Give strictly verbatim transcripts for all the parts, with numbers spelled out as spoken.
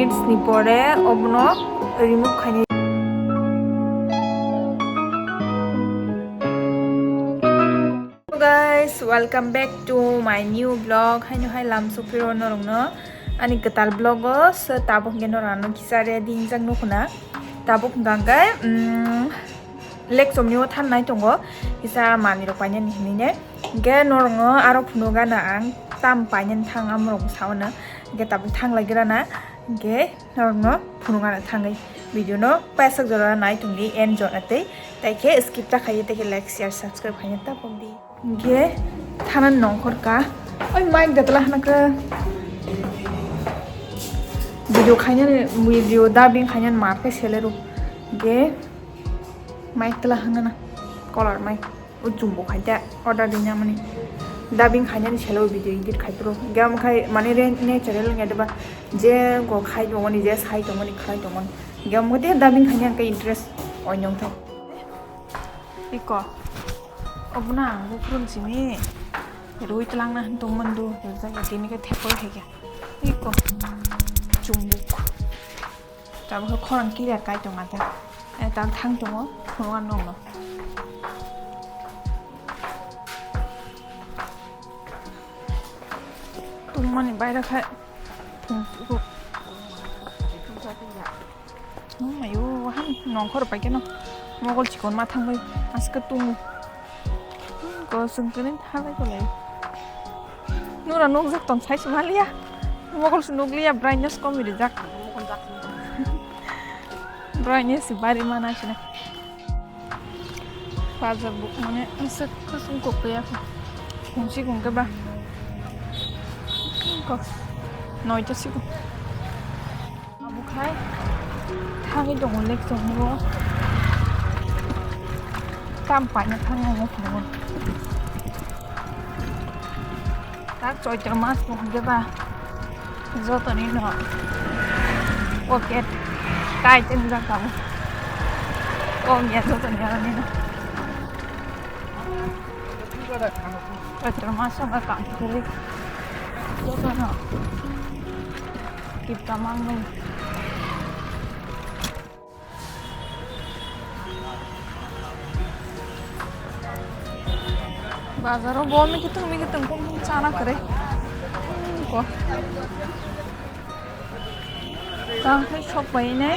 Minutes ni pore obono remove khainai. Hello guys, welcome back to my new vlog. Haino hai lam sopiro norokno ani kwtal vlog o se tabuk hwnkhe norokno kisa ready hingjak nukhuna. Tabuk hwnkha hwnkhe, mm, lake chomni o thangnai tongo, kisa manwi rok painani hinwi ne. Hwnkhe norokno aro phunukgana ang tam painani thang amorok saono. Hwnkhe tabuk thang lai grana. Hwnkhe norokno phunukgana thangwi video no paisa jora nai tongdi end jora tei. Tai khe skip ta khaiwi tai khe like, share, subscribe khaina ta pokdi. Hwnkhe thanani nongkhor ka. Oi mic da tla hwnka. Video khainani, video dubbing khainani mar khe selero. Hwnkhe mic tla hwnna na. Color mic. O chumbo khaite order rinamani. Dubbing khainani selo video edit khai pro. Hwnkhe omo khai mane re natural wngya deba. Je go khai tongmani, je sai tongmani, khlai tongmani. Hwnkhe omo khe dubbing khainani khe interest oi nong thok. Iko. Obuna ang bukrun simi. Rui tlangna hin tongmandu. Jaga tini khe thepoi hai khe. Iko. Chumbuk. Tabuk khe khorang clear kai tong ata. Eh, tang thang tongo. Phunukgana nongno. Tongmani baira khai. Phung. Mayo, wahan nongkhor pai keno. Mogol chikon ma thangbai aske tungo. Ko sungkene halai kolai. Nura nukjak tong sai sumaliya. Mogol su nukliya brightness kom rijak. Brightness bari mana sina. Bazar bo mane aswk khasung kok ya kho. Kungsi kung khe ba. Kok noita sigo. Abo khai thangwi tongo lek chongmoro. Tam paina thangwi tongo. Tak choitro mas bo hwnkhe ba jotoni no pocket tight wngjak tabuk. Kok ya jotoni aroni no. Choitro mas o ba kam kwrwi jotono kipta mangwi. Bazar o bo mikitung mikitung kung kung chana kwrwi. Ko. Tang khai sok pai ne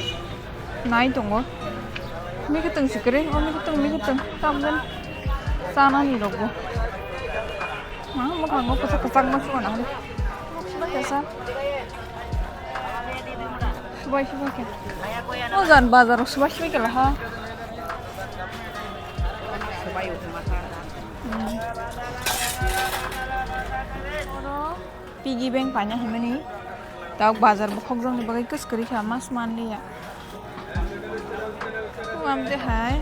nai tongo. Mikitung si kwrwi, o mikitung mikitung tamjani chana ni rok bo. Ma mwkhang o kwchak kwchak ma suana hwnwi. Subai kasa. Subai subai khe. O jan bazar o subai subai khe laha. Hmm. Oro piggy bank paina himani. Tok bazar bo khokjongni bagwi kwskwrwi kha mas manliya. Amde hai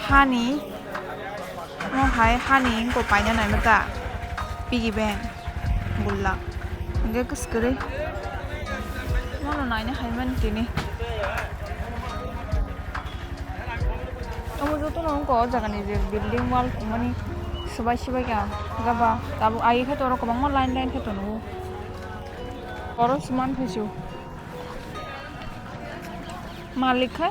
hani, mo hai hani ko paina nai mata piggy bank gulla. Hingke kwskwrwi. Mono naina hai mani tini. Omo joto no wngkha o jaga ni je building wall tongmani swbai swbai kha gaba tabuk ai khe toro kwbangma line line khe tongo. Oro se man phaisu. Malik khe.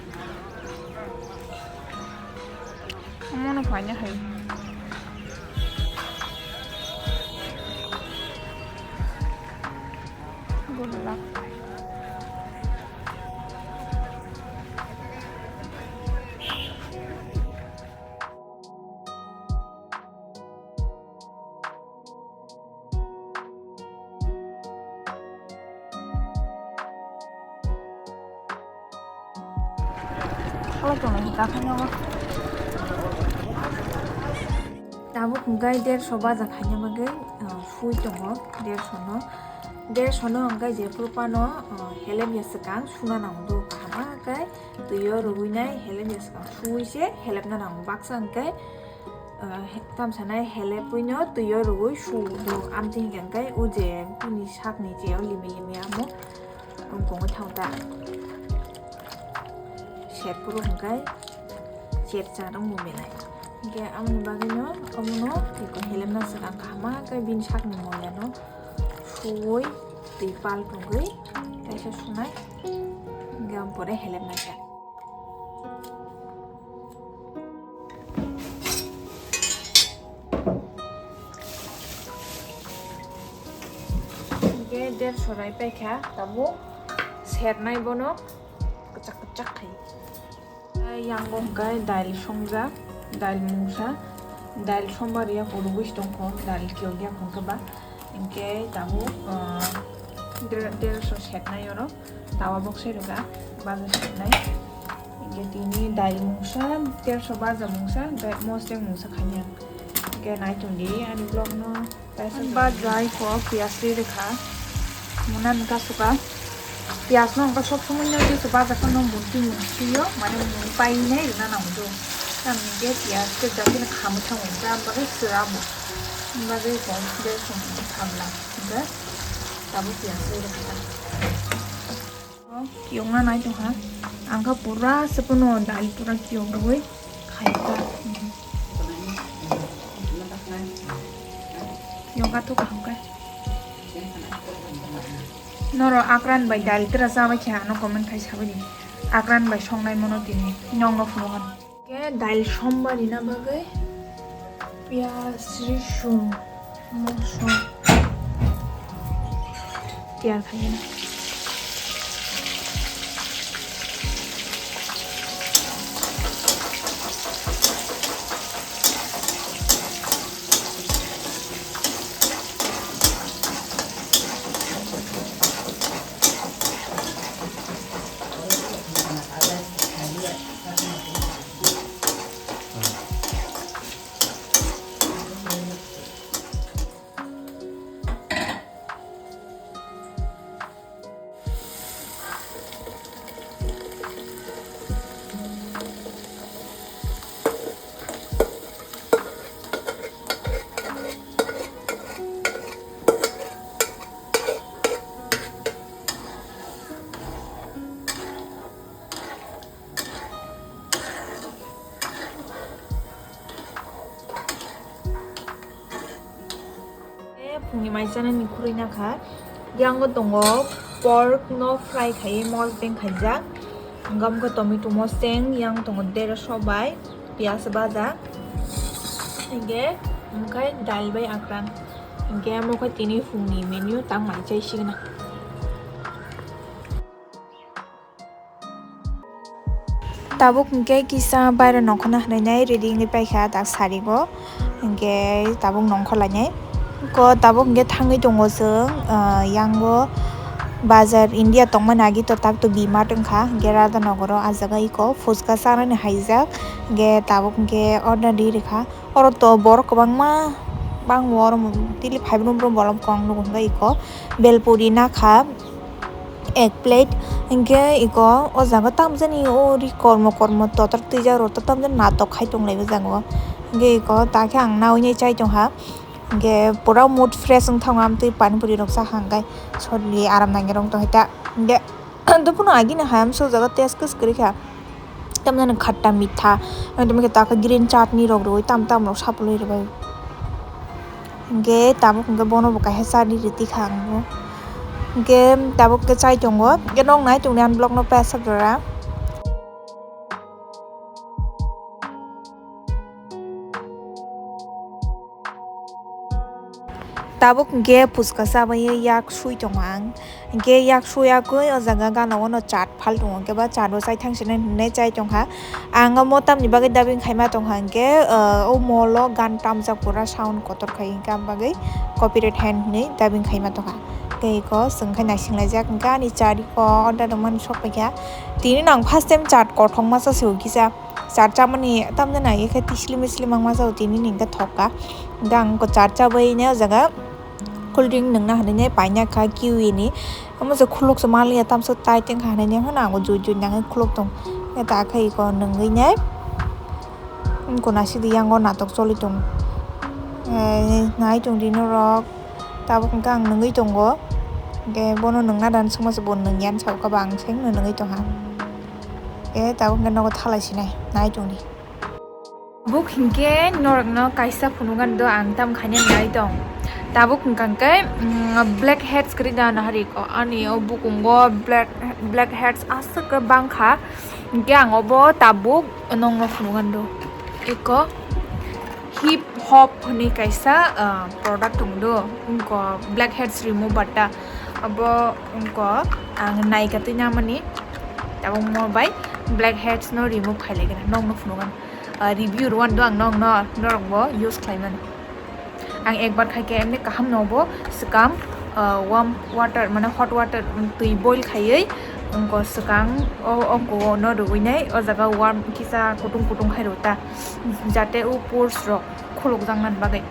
Omono phaina hai. Good luck. Khalai tongo, dakhai nangma. Tabuk hwnkhe dersho baja khaina bagwi, ah, sui tongo, dersho no. Dersho no hwnkhe jephuru phano, ah, helep ya swkang suna nango do kaham khe twi o rwui nai helep ya swkang sui se helepna nango baksa hwnkhe. Ah, he-, tamsa nai helep ui no twi o rwui su do. Amtwi hwnkhe o je bini sak ni je o limi limi amo wngkong thang ta. Set phuru hwnkhe set cha rwng bo belai. Hwnkhe amoni bagwi no omono twi ko helepna swkang kaham khe bini sak ni moya no suui Twi pal tongwi kaisa sunai, hingke ang pore helep naikha. Hingke derso rai paikha, tabuk sernai bono kwchak kwchak khai. Yango hwnkhe dail songjak, dail mungsa, dail sombar ya purugwi tongkho, dail kiyok ya hwnkhe ba. Hwnkhe tabuk, ah, der-, derso setnai oro, tawa boksai rwkha, baja setnai. Hwnkhe tini dail mungsa, derso baja mungsa, da-, mosdeng mungsa khainai ang. Hwnkhe naitung di ani vlog no. Kaisa bajai ko piyas ri rwkha. Muna ni kasu ka. Piyas no wngkha sob somoi no jesu bajak no mung twi mung twi o, mane mung pai nai rwna nang do. Tamni je piyas ke jati na khamwi thang wngkha, ang bagwi sera bo. Ang bagwi ko je song samla. Hingkhe tabuk piyas ri rwkha. Kiyokna nai tongkha. Ang kha pura se phano dal pura kiyok rwui khaikha. Kiyok athuka hwnkhe. Norok akran bai dal tra chabai khe ano comment khai sabai di. Akran bai songnai mono tini nokno phunukha. Khe dail sombar rina bagwi piyaj, risung, mosla tiyar khaina. Phungni mai chanani khurui nakha. Yango tongo pork no fry khaiwi mosdeng khaijak. Hingke tomato mosdeng, yang tongo dera sobai, piyaj baja. Hingke, hingke dal bai akran. Hingke amo khe tini phungni menu tang mai chai signa. Tabuk hingke kisa baira nongkhorna hinui nai ready wngwi paikha tak sarigo, hingke tabuk nongkhor lainai. Ko tabuk hingke thangwi tongo chwng, ah, yango bazar India tongmani agi to tak to B Mart wngkha, hingke Radhanagaro ah jaga iko phuchka chanani haijak, hingke tabuk hingke order ri rikha. Oro to borok kwbangma bangmo oro tili phaibrwng brwng bolong kong nugo hwnba iko belpuri nakha ek plate, hwnkhe iko o jaga tamjani o ri kormo kormo totor twijak rok tamjani natok khai tonglai o jaga o, hwnkhe iko takhe ang naui nai chai tongha, hwnkhe pura mood fresh wng thango amtwi pani puri rok chakha hwnkhe sori aram nangya rok tongkhe ta hwnkhe. Dophano agini hayam se o jaga taste kwrwi kha. Tamjani khatta mitha. Ang tamo khe takha green chutney rok rwui tam tam rok sapulwi rwbai. Hwnkhe tabuk hwnkhe bono bo kaisa chari rwtwi kha ang bo. Hwnkhe tabuk khe chai tongo. Hwnkhe nok nai tongdi ang vlog no pesa jora. Tabuk hwnkhe phuchka chabai yak sui tongo ang. Hwnkhe yak sui yakwi o jaga gana o no chat phal tongo, hwnkhe ba chat bo chai thang sinai hinwi chai tongkha. Ang omo tamni bagwi dubbing khaima tongkha hwnkhe, ah, o mall o gan tamjak pura sound kotor khai hwnkhe, am bagwi copyright hain hinwi dubbing khaima tongkha. Hwnkhe iko chwng khai naising laijak hwnkhe ani chat iko order rwmani sok paikha. Tini no ang first time chat kothok masa se o kisa. Chat chamani tamjani age khe tisli misli mangma jao tini ni hwnkhe thokka. Hwnkhe ang khe chat chabaine o jaga cool drink nwngna hinwi paina kha kiwi ni. Omo se khuluk se manliya tamsa tai tengkha hinwi phano ang jui jui nangwi khuluk tong. Hwnkhe ta khe iko nwngwi nai. Wngkha naisidi yango natok choli tong. Eh, nai tong di norok. Tabuk hwnkhe ang nwngwi tongo. Hwnkhe bono nwngna dan swngma se bo nwngya hinwi sao khe ba ang sengno nwngwi tongha. E tabuk hwnkhe nogo thalai sinai, nai tongdi. Buk hinkhe norokno kaisa phunukgani do ang tamo khaina nai tong. Tabuk hwnkha khe, mm, blackheads kwrwi da nahari ko. Ani o bukungo black, blackheads aswk khe bangkha. Hwnkhe ang obo tabuk nongno phunukgano. Eko hip hop hwnwi kaisa, ah, product tongdo. Wngkha blackheads remover ta. Abo wngkha ang naikha twi namani. Tabuk mo bai blackheads no remove khailai gana. Nongno phunukgano. Ah, review rwando ang nongno, norokbo use khlaimano. Ang ekbar khai khe emni kaham no bo swkang, ah, warm water mane hot water, mm, twi boil khaiwi wngkha swkang o, o kugo no rwui nai o jaga warm kisa kutung kutung khai rw ta jate o pores rok khuluk jak nani bagwi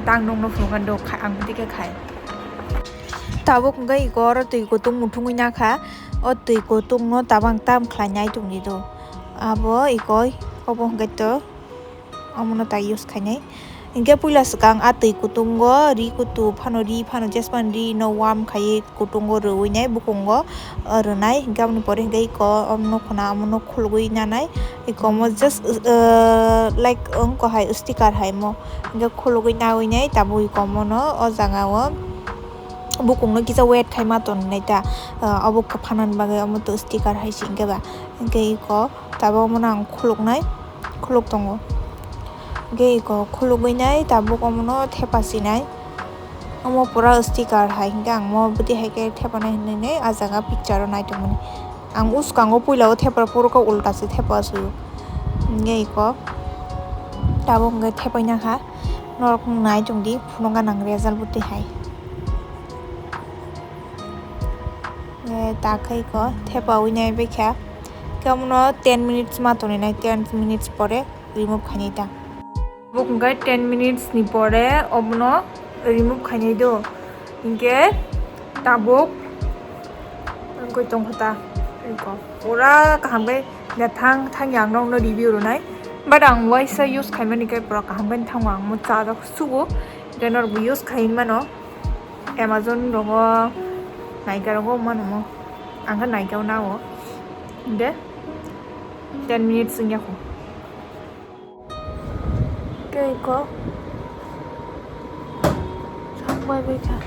tang nongno phunukgano kha-, ang bwtwi khe khai. Tabuk hwnkhe eko oro twi kutung muthungwi nakha o twi kutung no tabang tam khlai nai tongdi do abo eko obo hwnkhe to. Omono tai use khainai. Hinkhe puila swkang a twi kutungo ri kutu phano ri phano jespan ri no warm khaiwi kutungo rwui nai bukungo, uh, rwnai. Hinkhe aboni pore hinkhe eko omono khuna omono khulugwi nanai. Eko omo just, uh, like wngkha hai sticker hai mo. Hinkhe khulugwi naui nai tabuk eko omono o jaga o bukungno kisa wet khai ma tonwi nai ta. Uh, obo phanani bagwi omo to sticker hai se hinkhe ba. Hinkhe eko. Tabuk omono ang khuluknai, khuluk tongo. Hwnkhe eko khulugwi nai tabuk omono thepa sinai. Omo pura sticker hai, hwnkhe ang mo bwtwi hai khe thepanai hinwi nai ah jaga picture o nai tongmani. Ang uskango puila o thepa phuru khe ulta se thepa suyo. Hwnkhe eko tabuk hwnkhe thepai nakha. Norok nai tongdi, phunukgana ang result bwtwi hai. Eh, ta khai ko thepaui nai bai kha. Khe omono ten minutes ma tongwi nai, ten minutes pore remove khainai ta. Bo hwnkhe ten minutes ni pore omono remove khainai do. Hinkhe tabuk wngwi tongkha ta. Eko pura kaham khe thang thang yang nokno review rwnai. But ang waisa use khaimani khe pura kaham khe thango, ang mo chajak sugo. Hinkhe norokbo use khai mano. Amazon rogo, Nykaa rogo mano mo. Ang khe Nykaa o nao. Hinkhe ten minutes wngya kho. Tei ko song bai bai kha.